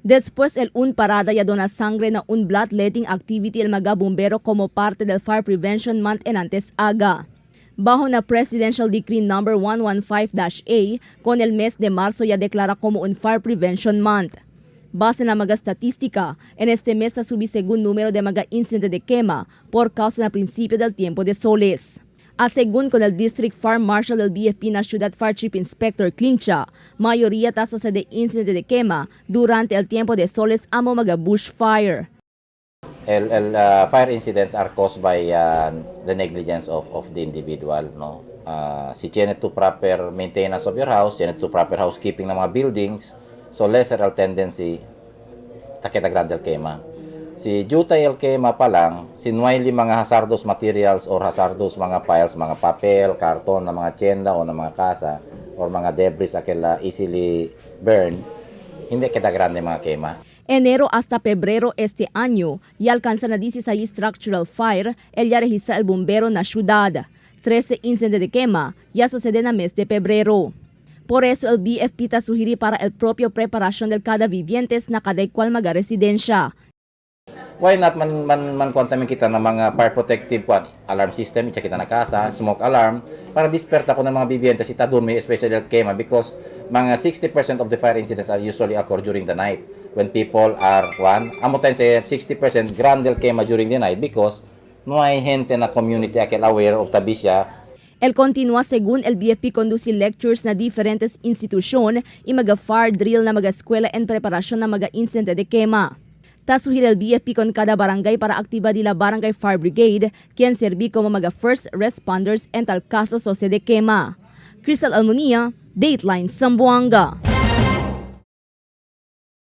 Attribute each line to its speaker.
Speaker 1: Después el un parada ya dona sangre na un bloodletting activity el mga bombero como parte del Fire Prevention Month en antes aga. Bajo na Presidential Decree Number 115-A, con el mes de marzo ya declara como un Fire Prevention Month. Base na mga statistika, en este mes ta subi según número de mga incidente de quema por causa na principio del tiempo de soles. A según con el District Fire Marshal del BFP na Ciudad Fire Chief Inspector Clincha, mayoría ta sucede incidente de quema durante el tiempo de soles amo mga bushfire.
Speaker 2: El fire incidents are caused by the negligence of the individual, no? Si tiene tu proper maintenance of your house, tiene tu proper housekeeping ng mga buildings, so lesser el tendency ta keda grande el quema. Si jutay el quema pa lang, si no hay mga hazardous materials or hazardous mga piles, mga papel, karton na mga tienda o ng mga casa or mga debris aquel easily burn, hindi keda grande mga quema.
Speaker 1: Enero hasta febrero este año, y alcanza na 16 structural fire, el ya registra el bombero na ciudad. 13 incidentes de quema ya sucede na mes de febrero. Por eso el BFP ta sugiere para el propio preparación del cada vivientes na kada cual maga residencia.
Speaker 2: Why not man man kita ng mga fire protective kwan, alarm system itsa kita na casa, smoke alarm para disperta ko ng mga vivientes ita durmi, especially el quema, because mga 60% of the fire incidents are usually occur during the night when people are one amo tayo say 60% grande el quema during the night because no hay gente na community aquel aware of tabi siya.
Speaker 1: El continúa según el BFP conduce lectures na diferentes institusyon y maga fire drill na mga eskwela en preparación na mga incidente de quema. Ta sugiere el BFP con cada barangay para activar di la Barangay Fire Brigade, quien serví como mga first responders en tal caso sucede quema. Crystal Almunia, Dateline Zamboanga.